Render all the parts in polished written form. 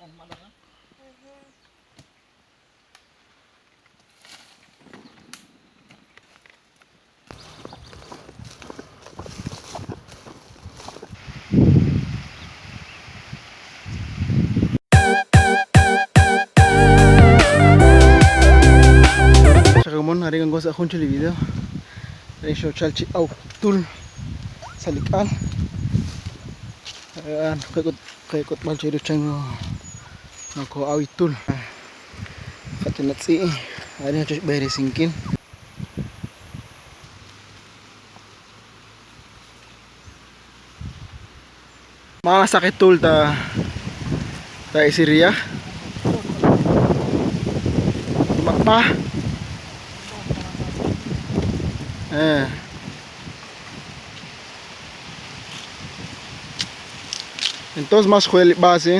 Chaqamon arin ango sa' jun chik li video re xoochal chi awk tul sa' li k'al qek'utb'al cheru chan ru nokoo'aw tul qach'ina tz'i' arin chi xb'eresinkil. Ma saqi tul ta taisi riyaj b'ab'a eh entonces más jwel li b'asi.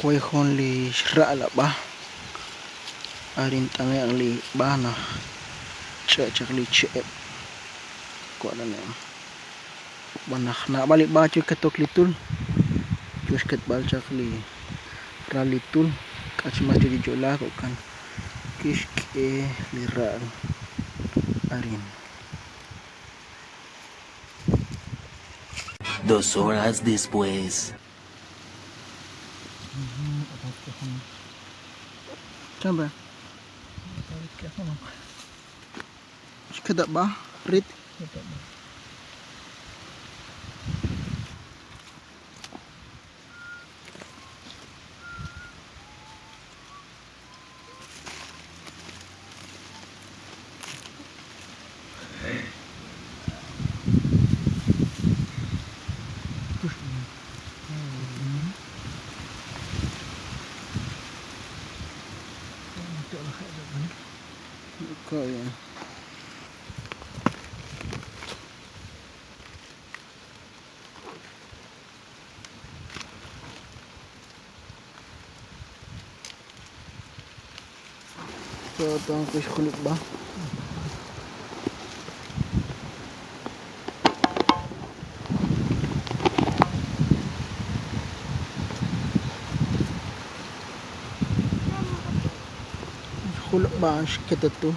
Way jun li xra' la b'a arin t'ane'q li b'a naj ch'e' chaq li che'eb' wa'laneb' xb'aan naq naab'al li b'a yo ketok li tul yo xketb'al chaq li ral li tul k'a chi mas yo chi yo'laak jo'kan kixk'e li ra'al arin. Dos horas después. Chanra xketb'a rit. Xulub' b'a xketatu.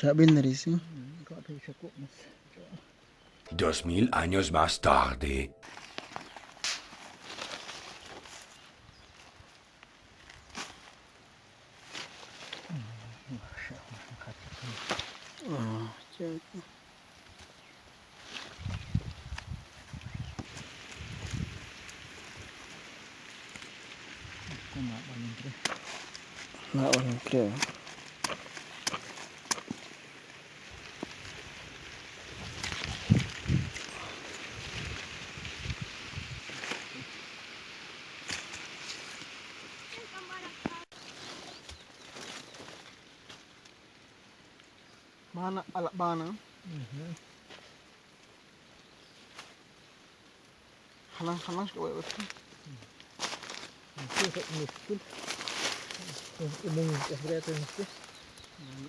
Chaab'il narisi. 2000 años más tarde. Naab'al creo. Mana alabana. Jalan jalan xk'ab'a'b'et.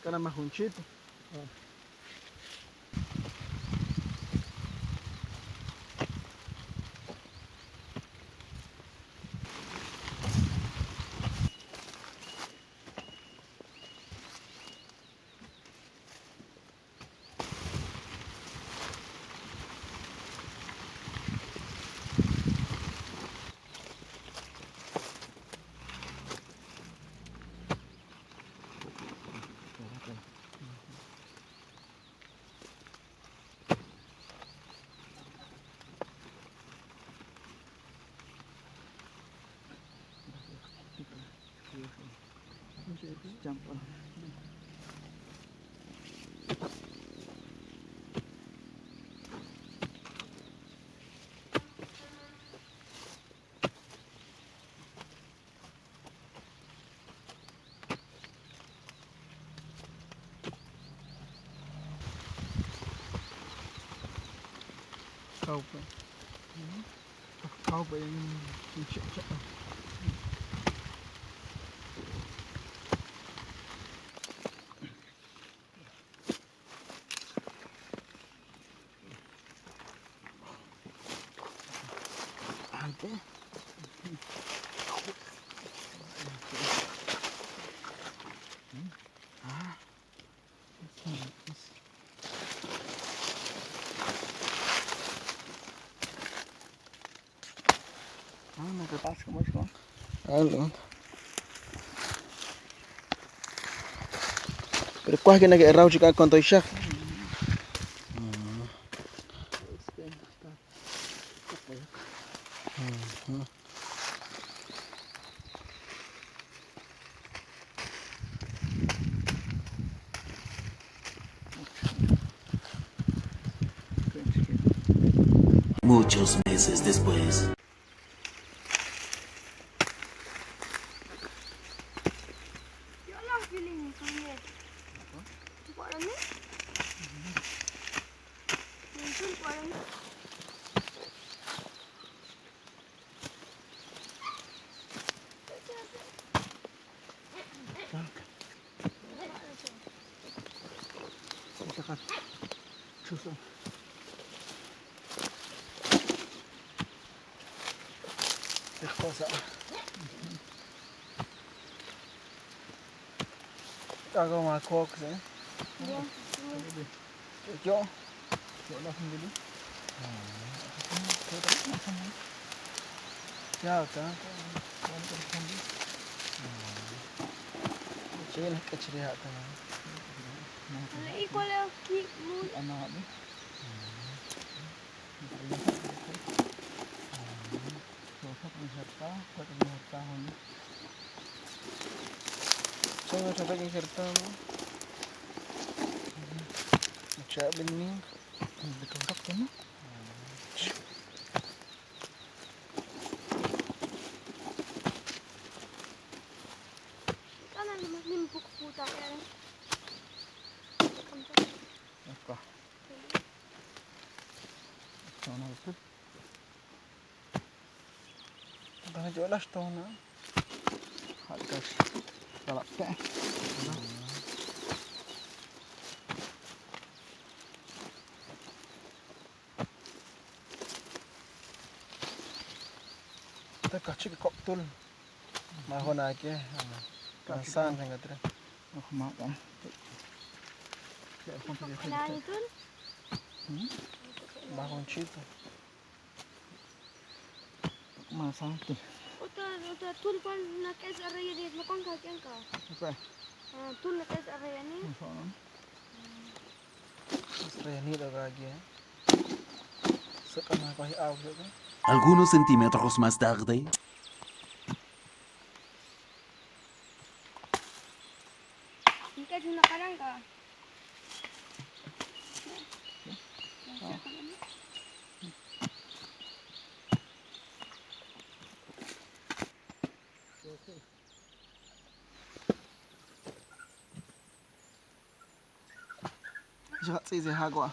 Kana majunchit. Kau pa. Kau pa yung check. Ante. Ano? Pero kuha que nag-eraw chika konto siya. Muchos meses después. Yolah feeling kami. Buat ni? Mungkin buat ni. Cosa. Tago mga cokes eh. Ya. Yo. Ya ta. Chela kachri hata. Igual aquí muy Chela chapa que injertado. Chabin ni. Kanan nim buk puta ya. Baka jola stona. Ta kachi koktul. Mahona ke. Kasan hangatre. Kanan itu. Mahonchito. Otra otra tul pan nak es araya di makan ka kian ka. Tul nak es araya ni. Reni lagi eh. Sekarang apa hi au juga. Algunos centímetros más tarde. Kita cuma kanan ka. Jangan sih hagwa.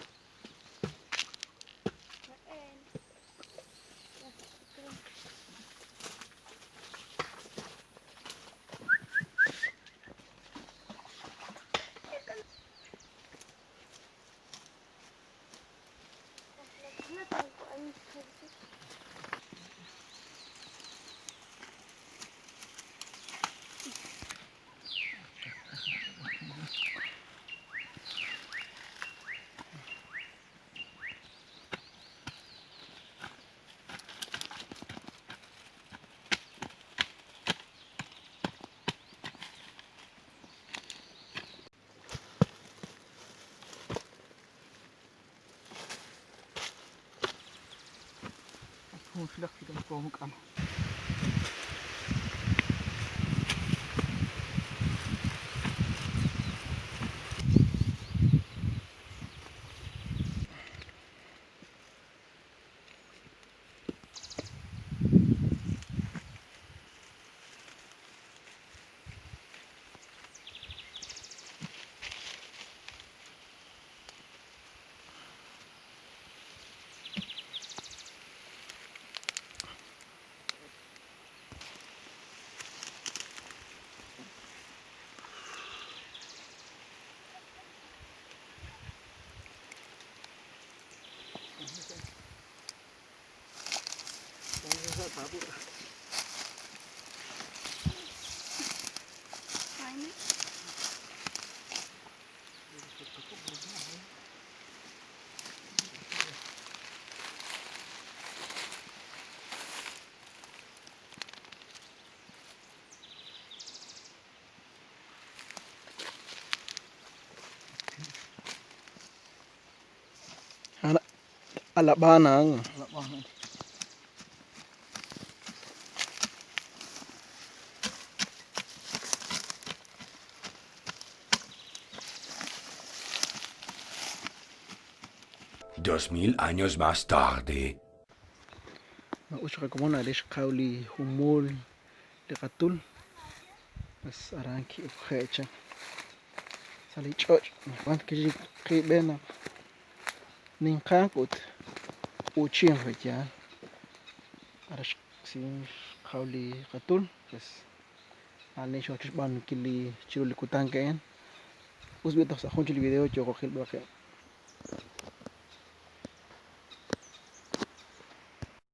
Alabanang. 2000 años más tarde. Ma us qakomon are xqaw li jumul li qatul pues aran ki'ukje' chaq sa' li ch'och' wan kiqib'e naq ninqanq ut uuchinq yaal ara xqaw li qatul pues a'an xooch xb'aanunkil li chiru li kutan a'in us b'i' toj sa' jun chik li video yooqo qilb'al qib'.